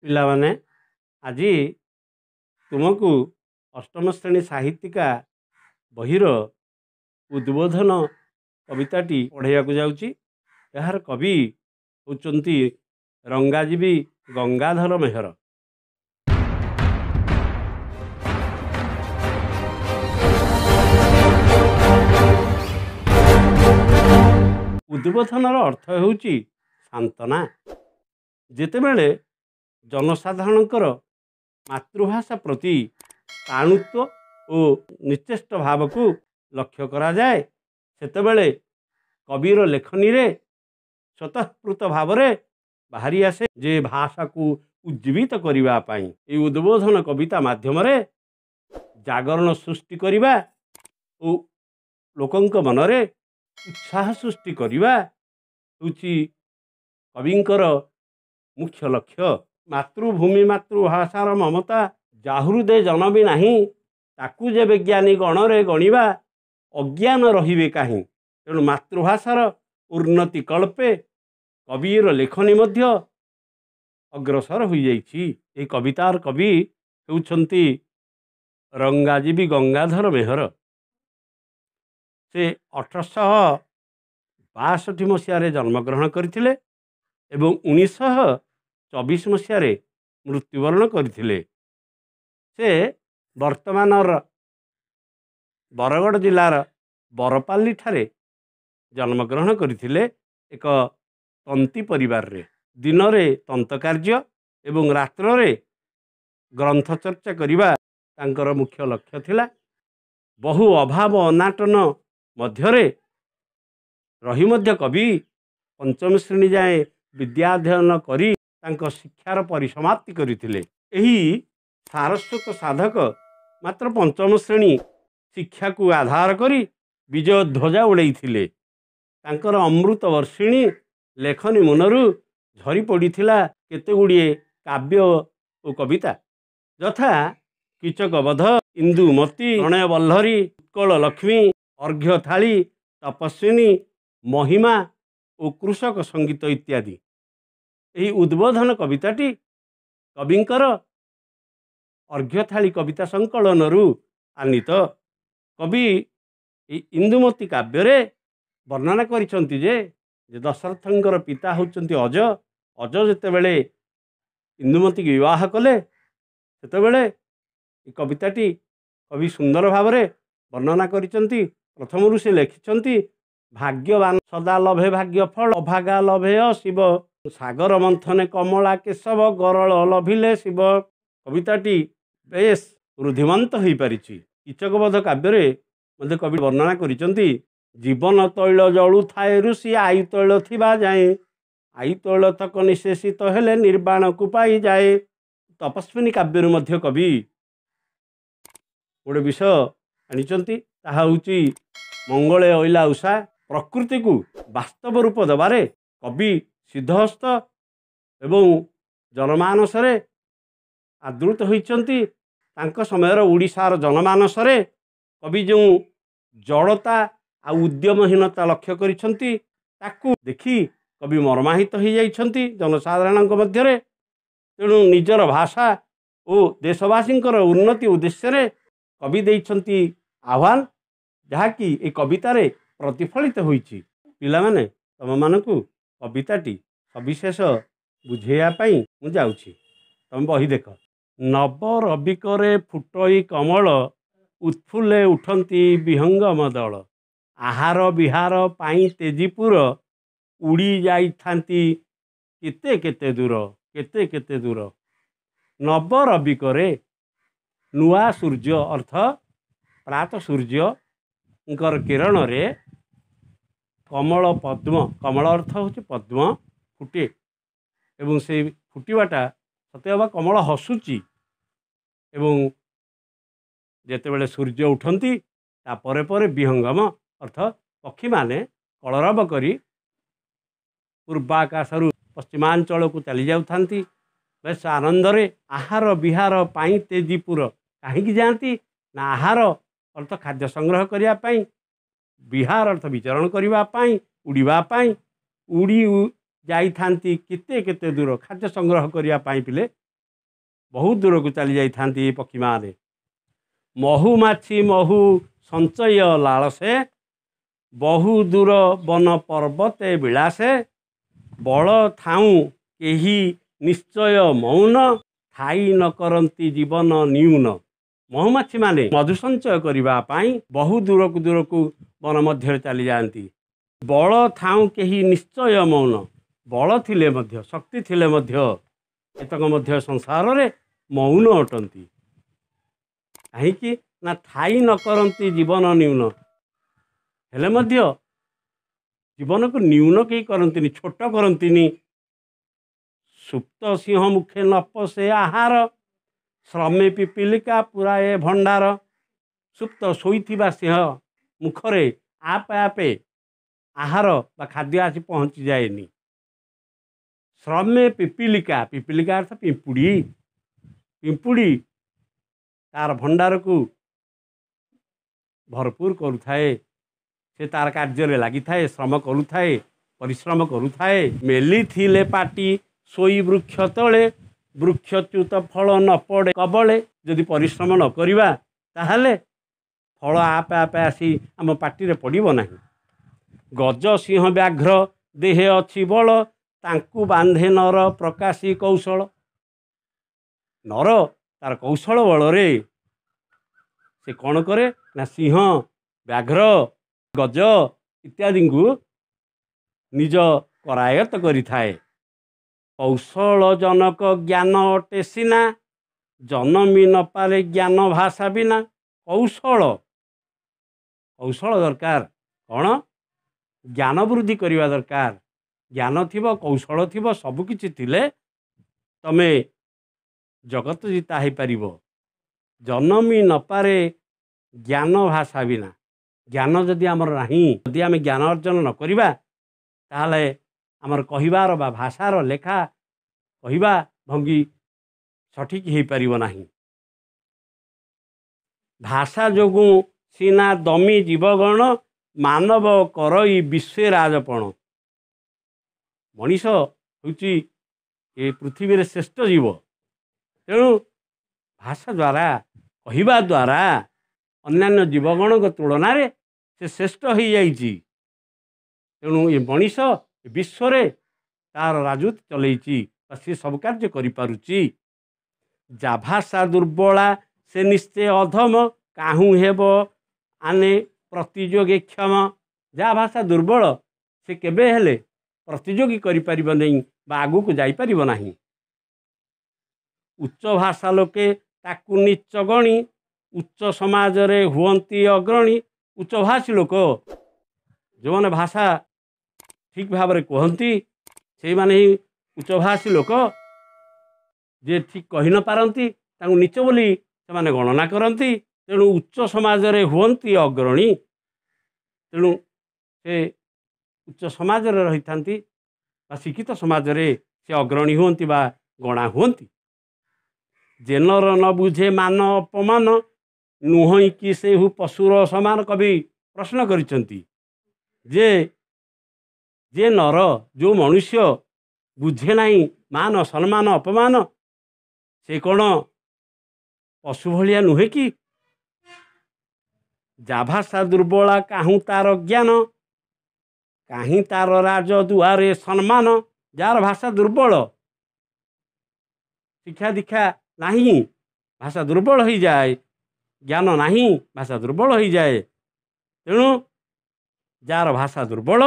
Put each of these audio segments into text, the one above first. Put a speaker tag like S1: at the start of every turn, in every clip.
S1: ପିଲାମାନେ, ଆଜି ତୁମକୁ ଅଷ୍ଟମ ଶ୍ରେଣୀ ସାହିତ୍ୟିକା ବହିର ଉଦ୍ବୋଧନ କବିତାଟି ପଢ଼େଇବାକୁ ଯାଉଛି। ଏହାର କବି ହେଉଛନ୍ତି ରଙ୍ଗାଜୀବୀ ଗଙ୍ଗାଧର ମେହର। ଉଦ୍ବୋଧନର ଅର୍ଥ ହେଉଛି ସାନ୍ତ୍ୱନା। ଯେତେବେଳେ ଜନସାଧାରଣଙ୍କର ମାତୃଭାଷା ପ୍ରତି ସ୍ଥାଣୁତ୍ୱ ଓ ନିଶ୍ଚେଷ୍ଟ ଭାବକୁ ଲକ୍ଷ୍ୟ କରାଯାଏ, ସେତେବେଳେ କବିର ଲେଖନୀରେ ସ୍ୱତଃସ୍ଫୂର୍ତ୍ତ ଭାବରେ ବାହାରି ଆସେ ଯେ ଭାଷାକୁ ଉଜ୍ଜୀବିତ କରିବା ପାଇଁ ଏହି ଉଦ୍ବୋଧନ କବିତା ମାଧ୍ୟମରେ ଜାଗରଣ ସୃଷ୍ଟି କରିବା ଓ ଲୋକଙ୍କ ମନରେ ଉତ୍ସାହ ସୃଷ୍ଟି କରିବା ହେଉଛି କବିଙ୍କର ମୁଖ୍ୟ ଲକ୍ଷ୍ୟ। ମାତୃଭୂମି ମାତୃଭାଷାର ମମତା ଯାହୃଦେ ଜନମି ନାହିଁ, ତାକୁ ଯେବେ ଜ୍ଞାନୀ ଗଣରେ ଗଣିବା ଅଜ୍ଞାନ ରହିବେ କାହିଁ। ତେଣୁ ମାତୃଭାଷାର ଉନ୍ନତି କଳ୍ପେ କବିର ଲେଖନୀ ମଧ୍ୟ ଅଗ୍ରସର ହୋଇଯାଇଛି। ଏହି କବିତାର କବି ହେଉଛନ୍ତି ରଙ୍ଗାଜୀବୀ ଗଙ୍ଗାଧର ମେହର। ସେ 1862 ମସିହାରେ ଜନ୍ମଗ୍ରହଣ କରିଥିଲେ ଏବଂ 1924 ମସିହାରେ ମୃତ୍ୟୁବରଣ କରିଥିଲେ। ସେ ବର୍ତ୍ତମାନର ବରଗଡ଼ ଜିଲ୍ଲାର ବରପାଲିଠାରେ ଜନ୍ମଗ୍ରହଣ କରିଥିଲେ ଏକ ତନ୍ତୀ ପରିବାରରେ। ଦିନରେ ତନ୍ତ କାର୍ଯ୍ୟ ଏବଂ ରାତ୍ରରେ ଗ୍ରନ୍ଥ ଚର୍ଚ୍ଚା କରିବା ତାଙ୍କର ମୁଖ୍ୟ ଲକ୍ଷ୍ୟ ଥିଲା। ବହୁ ଅଭାବ ଅନାଟନ ମଧ୍ୟରେ ରହି ମଧ୍ୟ କବି ପଞ୍ଚମ ଶ୍ରେଣୀ ଯାଏଁ ବିଦ୍ୟାଧ୍ୟୟନ କରି ତାଙ୍କ ଶିକ୍ଷାର ପରିସମାପ୍ତି କରିଥିଲେ। ଏହି ସାରସ୍ୱତ ସାଧକ ମାତ୍ର ପଞ୍ଚମ ଶ୍ରେଣୀ ଶିକ୍ଷାକୁ ଆଧାର କରି ବିଜୟ ଧ୍ୱଜା ଉଡ଼େଇଥିଲେ। ତାଙ୍କର ଅମୃତ ବର୍ଷିଣୀ ଲେଖନୀ ମୁନରୁ ଝରି ପଡ଼ିଥିଲା କେତେ ଗୁଡ଼ିଏ କାବ୍ୟ ଓ କବିତା, ଯଥା କୀଚକବଧ, ଇନ୍ଦୁମତୀ, ପ୍ରଣୟ ବଲ୍ଲରୀ, ଉତ୍କଳ ଲକ୍ଷ୍ମୀ, ଅର୍ଘ୍ୟ ଥାଳି, ତପସ୍ୱିନୀ, ମହିମା ଓ କୃଷକ ସଙ୍ଗୀତ ଇତ୍ୟାଦି। ଏହି ଉଦ୍ବୋଧନ କବିତାଟି କବିଙ୍କର ଅର୍ଘ୍ୟ ଥାଳି କବିତା ସଂକଳନରୁ ଆନିତ। କବି ଏହି ଇନ୍ଦୁମତୀ କାବ୍ୟରେ ବର୍ଣ୍ଣନା କରିଛନ୍ତି ଯେ ଦଶରଥଙ୍କର ପିତା ହେଉଛନ୍ତି ଅଜ। ଅଜ ଯେତେବେଳେ ଇନ୍ଦୁମତୀକୁ ବିବାହ କଲେ, ସେତେବେଳେ ଏ କବିତାଟି କବି ସୁନ୍ଦର ଭାବରେ ବର୍ଣ୍ଣନା କରିଛନ୍ତି। ପ୍ରଥମରୁ ସେ ଲେଖିଛନ୍ତି, ଭାଗ୍ୟବାନ ସଦା ଲଭେ ଭାଗ୍ୟ ଫଳ, ଅଭାଗା ଲଭେ ଶିବ, ସାଗର ମନ୍ଥନେ କମଳା କେଶବ, ଗରଳ ଲଭିଲେ ଶିବ। କବିତାଟି ବେଶ ରୁଦ୍ଧିମନ୍ତ ହୋଇପାରିଛି। କୀଚକବଧ କାବ୍ୟରେ ମଧ୍ୟ କବି ବର୍ଣ୍ଣନା କରିଛନ୍ତି, ଜୀବନ ତୈଳ ଜଳୁଥାଏ ଋଷି ଆୟୁ ତୈଳ ଥିବା ଯାଏଁ, ଆୟୁ ତୈଳ ତକ ନିଶେଷିତ ହେଲେ ନିର୍ବାଣକୁ ପାଇଯାଏ। ତପସ୍ୱିନୀ କାବ୍ୟରୁ ମଧ୍ୟ କବି ଗୋଟେ ବିଷୟ ଆଣିଛନ୍ତି, ତାହା ହେଉଛି ମଙ୍ଗଳେ ଅଇଲା ଉଷା। ପ୍ରକୃତିକୁ ବାସ୍ତବ ରୂପ ଦେବାରେ କବି ସିଦ୍ଧହସ୍ତ ଏବଂ ଜନମାନସରେ ଆଦୃତ ହୋଇଛନ୍ତି। ତାଙ୍କ ସମୟର ଓଡ଼ିଶାର ଜନମାନସରେ କବି ଯେଉଁ ଜଡ଼ତା ଆଉ ଉଦ୍ୟମହୀନତା ଲକ୍ଷ୍ୟ କରିଛନ୍ତି, ତାକୁ ଦେଖି କବି ମର୍ମାହିତ ହୋଇଯାଇଛନ୍ତି ଜନସାଧାରଣଙ୍କ ମଧ୍ୟରେ। ତେଣୁ ନିଜର ଭାଷା ଓ ଦେଶବାସୀଙ୍କର ଉନ୍ନତି ଉଦ୍ଦେଶ୍ୟରେ କବି ଦେଇଛନ୍ତି ଆହ୍ୱାନ, ଯାହାକି ଏ କବିତାରେ ପ୍ରତିଫଳିତ ହୋଇଛି। ପିଲାମାନେ, ତୁମମାନଙ୍କୁ କବିତାଟି ସବିଶେଷ ବୁଝେଇବା ପାଇଁ ମୁଁ ଯାଉଛି, ତୁମେ ବହି ଦେଖ। ନବ ରବିକରେ ଫୁଟଇ କମଳ, ଉତ୍ଫୁଲ୍ଲେ ଉଠନ୍ତି ବିହଙ୍ଗମ ଦଳ, ଆହାର ବିହାର ପାଇଁ ତେଜିପୁର, ଉଡ଼ି ଯାଇଥାନ୍ତି କେତେ କେତେ ଦୂର, କେତେ କେତେ ଦୂର। ନବ ରବିକରେ ନୂଆ ସୂର୍ଯ୍ୟ ଅର୍ଥ ପ୍ରାତ ସୂର୍ଯ୍ୟଙ୍କର କିରଣରେ କମଳ ପଦ୍ମ, କମଳ ଅର୍ଥ ହେଉଛି ପଦ୍ମ ଫୁଟେ ଏବଂ ସେଇ ଫୁଟିବାଟା ସତେ ଅବା କମଳ ହସୁଛି। ଏବଂ ଯେତେବେଳେ ସୂର୍ଯ୍ୟ ଉଠନ୍ତି ତା ପରେ ପରେ ବିହଙ୍ଗମ ଅର୍ଥ ପକ୍ଷୀମାନେ କଳରବ କରି ପୂର୍ବାକାଶରୁ ପଶ୍ଚିମାଞ୍ଚଳକୁ ଚାଲି ଯାଉଥାନ୍ତି ବେଶ ଆନନ୍ଦରେ। ଆହାର ବିହାର ପାଇଁ ତେଜିପୁର, କାହିଁକି ଯାଆନ୍ତି ନା ଆହାର ଅର୍ଥ ଖାଦ୍ୟ ସଂଗ୍ରହ କରିବା ପାଇଁ, ବିହାର ଅର୍ଥ ବିଚରଣ କରିବା ପାଇଁ, ଉଡ଼ିବା ପାଇଁ। ଉଡ଼ି ଯାଇଥାନ୍ତି କେତେ କେତେ ଦୂର ଖାଦ୍ୟ ସଂଗ୍ରହ କରିବା ପାଇଁ ପିଲେ ବହୁତ ଦୂରକୁ ଚାଲି ଯାଇଥାନ୍ତି ଏ ପକ୍ଷୀମାନେ। ମହୁମାଛି ମହୁ ସଞ୍ଚୟ ଲାଳସେ, ବହୁ ଦୂର ବନ ପର୍ବତେ ବିଳାସେ। ବଳ ଥାଉଁ କେହି ନିଶ୍ଚୟ ମୌନ, ଥାଇ ନ କରନ୍ତି ଜୀବନ ନ୍ୟୁନ। ମହୁମାଛିମାନେ ମଧୁ ସଞ୍ଚୟ କରିବା ପାଇଁ ବହୁ ଦୂରକୁ ଦୂରକୁ ବନ ମଧ୍ୟରେ ଚାଲିଯାଆନ୍ତି। ବଳ ଥାଉଁ କେହି ନିଶ୍ଚୟ ମୌନ, ବଳ ଥିଲେ ମଧ୍ୟ, ଶକ୍ତି ଥିଲେ ମଧ୍ୟ ଏତକ ମଧ୍ୟ ସଂସାରରେ ମୌନ ଅଟନ୍ତି। କାହିଁକି ନା ଥାଇ ନ କରନ୍ତି ଜୀବନ ନ୍ୟୁନ, ହେଲେ ମଧ୍ୟ ଜୀବନକୁ ନ୍ୟୁନ କେହି କରନ୍ତିନି, ଛୋଟ କରନ୍ତିନି। ସୁପ୍ତ ସିଂହ ମୁଖେ ନ ପଶେ ଆହାର, ଶ୍ରମେ ପିପିଲିକା ପୁରାଏ ଭଣ୍ଡାର। ସୁପ୍ତ ଶୋଇଥିବା ସିଂହ ମୁଖରେ ଆପେ ଆପେ ଆହାର ବା ଖାଦ୍ୟ ଆସି ପହଞ୍ଚି ଯାଏନି। ଶ୍ରମେ ପିପିଲିକା, ପିପିଲିକା ଅର୍ଥ ପିମ୍ପୁଡ଼ି, ପିମ୍ପୁଡ଼ି ତାର ଭଣ୍ଡାରକୁ ଭରପୁର କରୁଥାଏ, ସେ ତାର କାର୍ଯ୍ୟରେ ଲାଗିଥାଏ, ଶ୍ରମ କରୁଥାଏ, ପରିଶ୍ରମ କରୁଥାଏ। ମେଲିଥିଲେ ପାଟି ଶୋଇ ବୃକ୍ଷ ତଳେ, ବୃକ୍ଷଚ୍ୟୁତ ଫଳ ନ ପଡ଼େ କବଳେ। ଯଦି ପରିଶ୍ରମ ନ କରିବା ତାହେଲେ ଫଳ ଆପେ ଆପେ ଆସି ଆମ ପାଟିରେ ପଡ଼ିବ ନାହିଁ। ଗଜ ସିଂହ ବ୍ୟାଘ୍ର ଦେହେ ଅଛି ବଳ, ତାଙ୍କୁ ବାନ୍ଧେ ନର ପ୍ରକାଶୀ କୌଶଳ। ନର ତାର କୌଶଳ ବଳରେ ସେ କ'ଣ କରେ ନା ସିଂହ, ବ୍ୟାଘ୍ର, ଗଜ ଇତ୍ୟାଦିଙ୍କୁ ନିଜ କରାୟତ୍ତ କରିଥାଏ। କୌଶଳ ଜନକ ଜ୍ଞାନ ଅଟେ ସିନା, ଜନମି ନପାରେ ଜ୍ଞାନ ଭାଷା ବିନା। କୌଶଳ, କୌଶଳ ଦରକାର। କ'ଣ? ଜ୍ଞାନ ବୃଦ୍ଧି କରିବା ଦରକାର। ଜ୍ଞାନ ଥିବ, କୌଶଳ ଥିବ, ସବୁକିଛି ଥିଲେ ତମେ ଜଗତ ଜିତା ହେଇପାରିବ। ଜନମି ନପାରେ ଜ୍ଞାନ ଭାଷା ବିନା। ଜ୍ଞାନ ଯଦି ଆମର ନାହିଁ, ଯଦି ଆମେ ଜ୍ଞାନ ଅର୍ଜନ ନ କରିବା, ତାହେଲେ ଆମର କହିବାର ବା ଭାଷାର ଲେଖା କହିବା ଭଙ୍ଗୀ ସଠିକ୍ ହେଇପାରିବ ନାହିଁ। ଭାଷା ଯୋଗୁଁ ସିନା ଦମି ଜୀବଗଣ, ମାନବ କରଇ ବିଶ୍ୱେ ରାଜପଣ। ମଣିଷ ହେଉଛି ଏ ପୃଥିବୀରେ ଶ୍ରେଷ୍ଠ ଜୀବ। ତେଣୁ ଭାଷା ଦ୍ୱାରା, କହିବା ଦ୍ୱାରା ଅନ୍ୟାନ୍ୟ ଜୀବଗଣଙ୍କ ତୁଳନାରେ ସେ ଶ୍ରେଷ୍ଠ ହେଇଯାଇଛି। ତେଣୁ ଏ ମଣିଷ ବିଶ୍ୱରେ ତାର ରାଜୁତି ଚଲେଇଛି ବା ସିଏ ସବୁ କାର୍ଯ୍ୟ କରିପାରୁଛି। ଯା ଭାଷା ଦୁର୍ବଳା ସେ ନିଶ୍ଚୟ ଅଧମ, କାହୁଁ ହେବ ଆନେ ପ୍ରତିଯୋଗୀ କ୍ଷମ। ଯାହା ଭାଷା ଦୁର୍ବଳ ସେ କେବେ ହେଲେ ପ୍ରତିଯୋଗୀ କରିପାରିବ ନାହିଁ ବା ଆଗକୁ ଯାଇପାରିବ ନାହିଁ। ଉଚ୍ଚ ଭାଷା ଲୋକେ ତାକୁ ନୀଚ ଗଣି, ଉଚ୍ଚ ସମାଜରେ ହୁଅନ୍ତି ଅଗ୍ରଣୀ। ଉଚ୍ଚଭାଷୀ ଲୋକ, ଯେଉଁମାନେ ଭାଷା ଠିକ୍ ଭାବରେ କୁହନ୍ତି, ସେଇମାନେ ହିଁ ଉଚ୍ଚଭାଷୀ ଲୋକ। ଯିଏ ଠିକ୍ କହି ନ ପାରନ୍ତି ତାଙ୍କୁ ନୀଚ ବୋଲି ସେମାନେ ଗଣନା କରନ୍ତି। ତେଣୁ ଉଚ୍ଚ ସମାଜରେ ହୁଅନ୍ତି ଅଗ୍ରଣୀ। ତେଣୁ ସେ ଉଚ୍ଚ ସମାଜରେ ରହିଥାନ୍ତି ବା ଶିକ୍ଷିତ ସମାଜରେ ସେ ଅଗ୍ରଣୀ ହୁଅନ୍ତି ବା ଗଣା ହୁଅନ୍ତି। ଯେ ନର ନ ବୁଝେ ମାନ ଅପମାନ, ନୁହଁ କି ସେହୁ ପଶୁର ସମାନ। କବି ପ୍ରଶ୍ନ କରିଛନ୍ତି ଯେ ଯେ ନର, ଯେଉଁ ମନୁଷ୍ୟ ବୁଝେ ନାହିଁ ମାନ ସମ୍ମାନ ଅପମାନ, ସେ କ'ଣ ପଶୁ ଭଳିଆ ନୁହେଁ କି? ଯା ଭାଷା ଦୁର୍ବଳା କାହୁଁ ତାର ଜ୍ଞାନ, କାହିଁ ତାର ରାଜ ଦୁଆରେ ସମ୍ମାନ। ଯାହାର ଭାଷା ଦୁର୍ବଳ, ଶିକ୍ଷା ଦୀକ୍ଷା ନାହିଁ, ଭାଷା ଦୁର୍ବଳ ହେଇଯାଏ। ଜ୍ଞାନ ନାହିଁ, ଭାଷା ଦୁର୍ବଳ ହେଇଯାଏ। ତେଣୁ ଯାହାର ଭାଷା ଦୁର୍ବଳ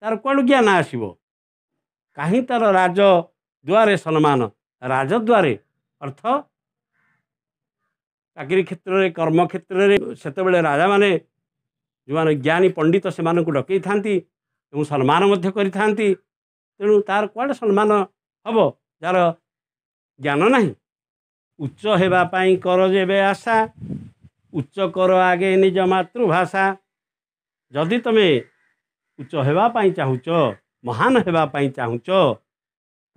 S1: ତାର କୁଆଡ଼ୁ ଜ୍ଞାନ ଆସିବ? କାହିଁ ତାର ରାଜ ଦୁଆରେ ସମ୍ମାନ। ରାଜଦ୍ୱାରେ ଅର୍ଥ ଚାକିରି କ୍ଷେତ୍ରରେ, କର୍ମ କ୍ଷେତ୍ରରେ ସେତେବେଳେ ରାଜାମାନେ ଯେଉଁମାନେ ଜ୍ଞାନୀ ପଣ୍ଡିତ ସେମାନଙ୍କୁ ଡକେଇଥାନ୍ତି ଏବଂ ସମ୍ମାନ ମଧ୍ୟ କରିଥାନ୍ତି। ତେଣୁ ତାର କୁଆଡ଼େ ସମ୍ମାନ ହେବ ଯାହାର ଜ୍ଞାନ ନାହିଁ? ଉଚ୍ଚ ହେବା ପାଇଁ କର ଯେବେ ଆଶା, ଉଚ୍ଚ କର ଆଗେ ନିଜ ମାତୃଭାଷା। ଯଦି ତୁମେ ଉଚ୍ଚ ହେବା ପାଇଁ ଚାହୁଁଛ, ମହାନ ହେବା ପାଇଁ ଚାହୁଁଛ,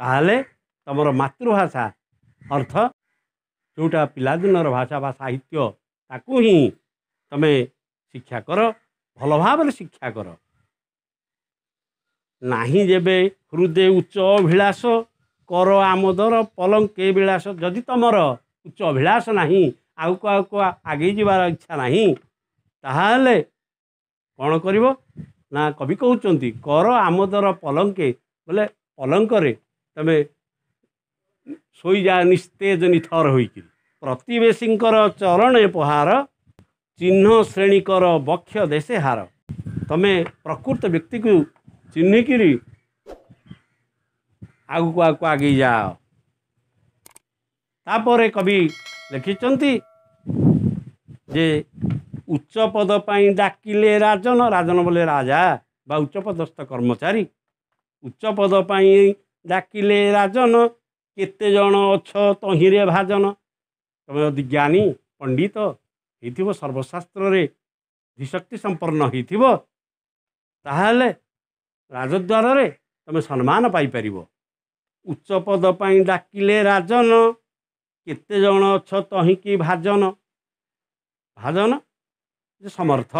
S1: ତାହେଲେ ତୁମର ମାତୃଭାଷା ଅର୍ଥ ଯେଉଁଟା ପିଲାଦିନର ଭାଷା ବା ସାହିତ୍ୟ, ତାକୁ ହିଁ ତୁମେ ଶିକ୍ଷା କର, ଭଲ ଭାବରେ ଶିକ୍ଷା କର। ନାହିଁ ଯେବେ ହୃଦୟ ଉଚ୍ଚ ଅଭିଳାଷ, କର ଆମୋଦର ପଲଙ୍କେ ବିଳାସ। ଯଦି ତୁମର ଉଚ୍ଚ ଅଭିଳାଷ ନାହିଁ, ଆଗକୁ ଆଗକୁ ଆଗେଇ ଯିବାର ଇଚ୍ଛା ନାହିଁ, ତାହେଲେ କ'ଣ କରିବ ନା, କବି କହୁଛନ୍ତି କର ଆମୋଦର ପଲଙ୍କେ, ବୋଲେ ପଲଙ୍କରେ ତମେ ଶୋଇଯା ନିସ୍ତେଜ ନିଥର ହୋଇକିରି। ପ୍ରତିବେଶୀଙ୍କର ଚରଣେ ପହାର, ଚିହ୍ନ ଶ୍ରେଣୀକର ବକ୍ଷ ଦେଶେ ହାର। ତମେ ପ୍ରକୃତ ବ୍ୟକ୍ତିକୁ ଚିହ୍ନିକିରି ଆଗକୁ ଆଗକୁ ଆଗେଇ ଯାଅ। ତାପରେ କବି ଲେଖିଛନ୍ତି ଯେ ଉଚ୍ଚ ପଦ ପାଇଁ ଡାକିଲେ ରାଜନ, ରାଜନ ବୋଲେ ରାଜା ବା ଉଚ୍ଚ ପଦସ୍ଥ କର୍ମଚାରୀ। ଉଚ୍ଚ ପଦ ପାଇଁ ଡାକିଲେ ରାଜନ, କେତେ ଜଣ ଅଛ ତହିଁରେ ଭାଜନ। ତମେ ଯଦି ଜ୍ଞାନୀ ପଣ୍ଡିତ ହେଇଥିବ, ସର୍ବଶାସ୍ତ୍ରରେ ଧୀଶକ୍ତି ସମ୍ପନ୍ନ ହେଇଥିବ, ତାହେଲେ ରାଜଦ୍ୱାରରେ ତମେ ସମ୍ମାନ ପାଇପାରିବ। ଉଚ୍ଚ ପଦ ପାଇଁ ଡାକିଲେ ରାଜନ, କେତେ ଜଣ ଅଛ ତହିଁକି ଭାଜନ। ଭାଜନ ଯେ ସମର୍ଥ,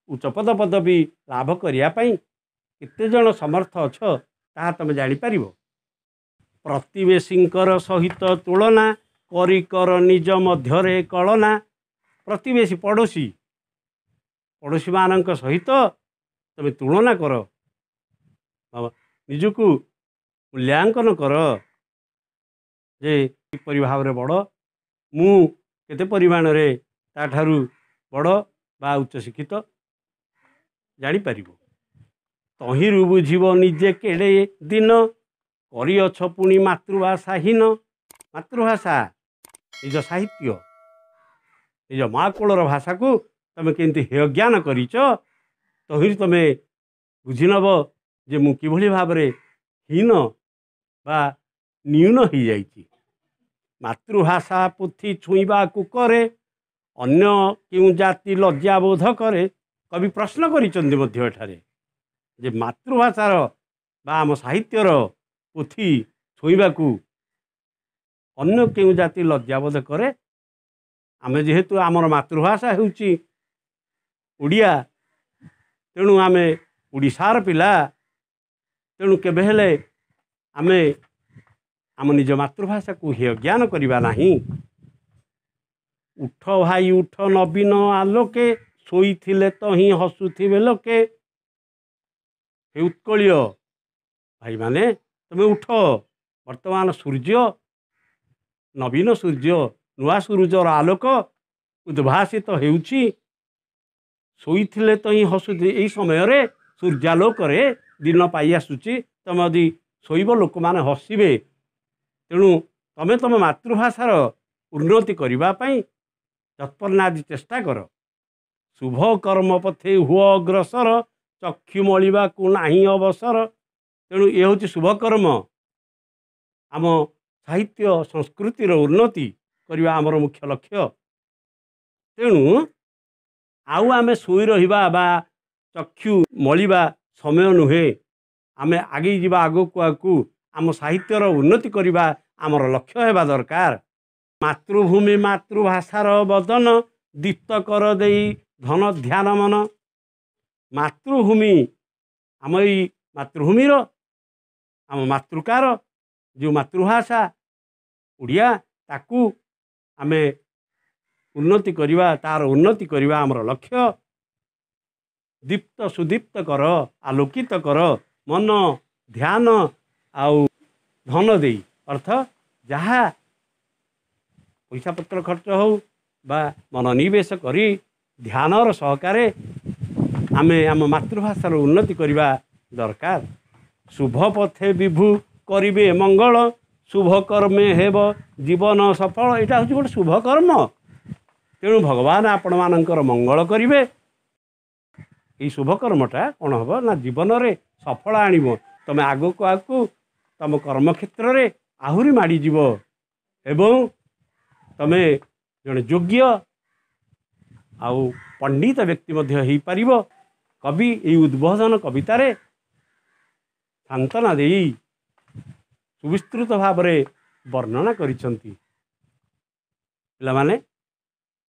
S1: ଉଚ୍ଚ ପଦ ପଦବୀ ଲାଭ କରିବା ପାଇଁ କେତେ ଜଣ ସମର୍ଥ ଅଛ ତାହା ତମେ ଜାଣିପାରିବ। ପ୍ରତିବେଶୀଙ୍କର ସହିତ ତୁଳନା, କରି କର ନିଜ ମଧ୍ୟରେ କଳନା। ପ୍ରତିବେଶୀ ପଡ଼ୋଶୀ, ପଡ଼ୋଶୀମାନଙ୍କ ସହିତ ତମେ ତୁଳନା କର, ନିଜକୁ ମୂଲ୍ୟାଙ୍କନ କର ଯେ କିପରି ଭାବରେ ବଡ଼, ମୁଁ କେତେ ପରିମାଣରେ ତାଠାରୁ ବଡ଼ ବା ଉଚ୍ଚଶିକ୍ଷିତ, ଜାଣିପାରିବ। ତହିଁରୁ ବୁଝିବ ନିଜେ କେଡ଼େ ଦିନ, କରିଅଛ ପୁଣି ମାତୃଭାଷାହୀନ। ମାତୃଭାଷା ନିଜ ସାହିତ୍ୟ, ନିଜ ମା କୂଳର ଭାଷାକୁ ତମେ କେମିତି ହେୟଜ୍ଞାନ କରିଛ, ତହିଁରୁ ତମେ ବୁଝିନେବ ଯେ ମୁଁ କିଭଳି ଭାବରେ ହୀନ ବା ନ୍ୟୁନ ହେଇଯାଇଛି। ମାତୃଭାଷା ପୋଥି ଛୁଇଁବାକୁ କରେ, ଅନ୍ୟ କେଉଁ ଜାତି ଲଜ୍ଜାବୋଧ କରେ। କବି ପ୍ରଶ୍ନ କରିଛନ୍ତି ମଧ୍ୟ ଏଠାରେ ଯେ ମାତୃଭାଷାର ବା ଆମ ସାହିତ୍ୟର ପୋଥି ଛୁଇଁବାକୁ ଅନ୍ୟ କେଉଁ ଜାତି ଲଜ୍ଜାବୋଧ କରେ। ଆମେ ଯେହେତୁ ଆମର ମାତୃଭାଷା ହେଉଛି ଓଡ଼ିଆ, ତେଣୁ ଆମେ ଓଡ଼ିଶାର ପିଲା, ତେଣୁ କେବେ ହେଲେ ଆମେ ଆମ ନିଜ ମାତୃଭାଷାକୁ ହେୟଜ୍ଞାନ କରିବା ନାହିଁ। ଉଠ ଭାଇ ଉଠ ନବୀନ ଆଲୋକେ, ଶୋଇଥିଲେ ତ ହିଁ ହସୁଥିବେ ଲୋକେ। ହେ ଉତ୍କଳୀୟ ଭାଇମାନେ, ତମେ ଉଠ, ବର୍ତ୍ତମାନ ସୂର୍ଯ୍ୟ, ନବୀନ ସୂର୍ଯ୍ୟ, ନୂଆ ସୂରୁଜର ଆଲୋକ ଉଦ୍ଭାସିତ ହେଉଛି। ଶୋଇଥିଲେ ତ ହିଁ ହସୁଥିବେ, ଏଇ ସମୟରେ ସୂର୍ଯ୍ୟାଲୋକରେ ଦିନ ପାଇ ଆସୁଛି, ତମେ ଯଦି ଶୋଇବ ଲୋକମାନେ ହସିବେ। ତେଣୁ ତମେ ତମ ମାତୃଭାଷାର ଉନ୍ନତି କରିବା ପାଇଁ ଯତ୍ପରନାଦି ଚେଷ୍ଟା କର। ଶୁଭ କର୍ମ ପଥେ ହୁଅ ଅଗ୍ରସର, ଚକ୍ଷୁ ମଳିବାକୁ ନାହିଁ ଅବସର। ତେଣୁ ଏ ହେଉଛି ଶୁଭକର୍ମ, ଆମ ସାହିତ୍ୟ ସଂସ୍କୃତିର ଉନ୍ନତି କରିବା ଆମର ମୁଖ୍ୟ ଲକ୍ଷ୍ୟ। ତେଣୁ ଆଉ ଆମେ ଶୋଇ ରହିବା ବା ଚକ୍ଷୁ ମଳିବା ସମୟ ନୁହେଁ, ଆମେ ଆଗେଇ ଯିବା ଆଗକୁ ଆଗକୁ, ଆମ ସାହିତ୍ୟର ଉନ୍ନତି କରିବା ଆମର ଲକ୍ଷ୍ୟ ହେବା ଦରକାର। ମାତୃଭୂମି ମାତୃଭାଷାର ବଦନ, ଦୀପ୍ତ କର ଦେଇ ଧନ ଧ୍ୟାନ ମନ। ମାତୃଭୂମି, ଆମ ଏଇ ମାତୃଭୂମିର, ଆମ ମାତୃକାର ଯେଉଁ ମାତୃଭାଷା ଓଡ଼ିଆ, ତାକୁ ଆମେ ଉନ୍ନତି କରିବା, ତାର ଉନ୍ନତି କରିବା ଆମର ଲକ୍ଷ୍ୟ। ଦୀପ୍ତ ସୁଦୀପ୍ତ କର, ଆଲୋକିତ କର ମନ ଧ୍ୟାନ ଆଉ ଧନ ଦେଇ, ଅର୍ଥ ଯାହା ପଇସା ପତ୍ର ଖର୍ଚ୍ଚ ହେଉ ବା ମନୋନିବେଶ କରି ଧ୍ୟାନର ସହକାରେ ଆମେ ଆମ ମାତୃଭାଷାର ଉନ୍ନତି କରିବା ଦରକାର। ଶୁଭ ପଥେ ବିଭୁ କରିବେ ମଙ୍ଗଳ, ଶୁଭ କର୍ମେ ହେବ ଜୀବନ ସଫଳ। ଏଇଟା ହେଉଛି ଗୋଟେ ଶୁଭ କର୍ମ, ତେଣୁ ଭଗବାନ ଆପଣମାନଙ୍କର ମଙ୍ଗଳ କରିବେ। ଏଇ ଶୁଭ କର୍ମଟା କ'ଣ ହେବ ନା ଜୀବନରେ ସଫଳ ଆଣିବ, ତମେ ଆଗକୁ ଆଗକୁ ତମ କର୍ମକ୍ଷେତ୍ରରେ ଆହୁରି ମାଡ଼ିଯିବ ଏବଂ ତମେ ଜଣେ ଯୋଗ୍ୟ ଆଉ ପଣ୍ଡିତ ବ୍ୟକ୍ତି ମଧ୍ୟ ହେଇପାରିବ। କବି ଏଇ ଉଦ୍ବୋଧନ କବିତାରେ ସାନ୍ତ୍ୱନା ଦେଇ ସୁବିସ୍ତୃତ ଭାବରେ ବର୍ଣ୍ଣନା କରିଛନ୍ତି। ପିଲାମାନେ,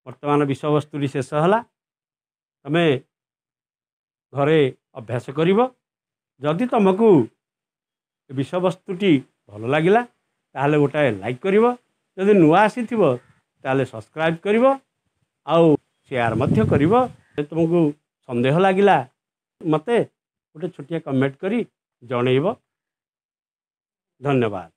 S1: ବର୍ତ୍ତମାନ ବିଷୟବସ୍ତୁଟି ଶେଷ ହେଲା। ତମେ ଘରେ ଅଭ୍ୟାସ କରିବ। ଯଦି ତମକୁ ବିଷୟବସ୍ତୁଟି ଭଲ ଲାଗିଲା ତାହେଲେ ଗୋଟାଏ ଲାଇକ୍ କରିବ, ଯଦି ନୂଆ ଆସିଥିବ ତାହେଲେ ସବସ୍କ୍ରାଇବ୍ କରିବ ଆଉ ସେୟାର ମଧ୍ୟ କରିବ। ଯଦି ତୁମକୁ ସନ୍ଦେହ ଲାଗିଲା ମୋତେ ଗୋଟେ ଛୋଟିଆ କମେଣ୍ଟ କରି ଜଣେଇବ। ଧନ୍ୟବାଦ।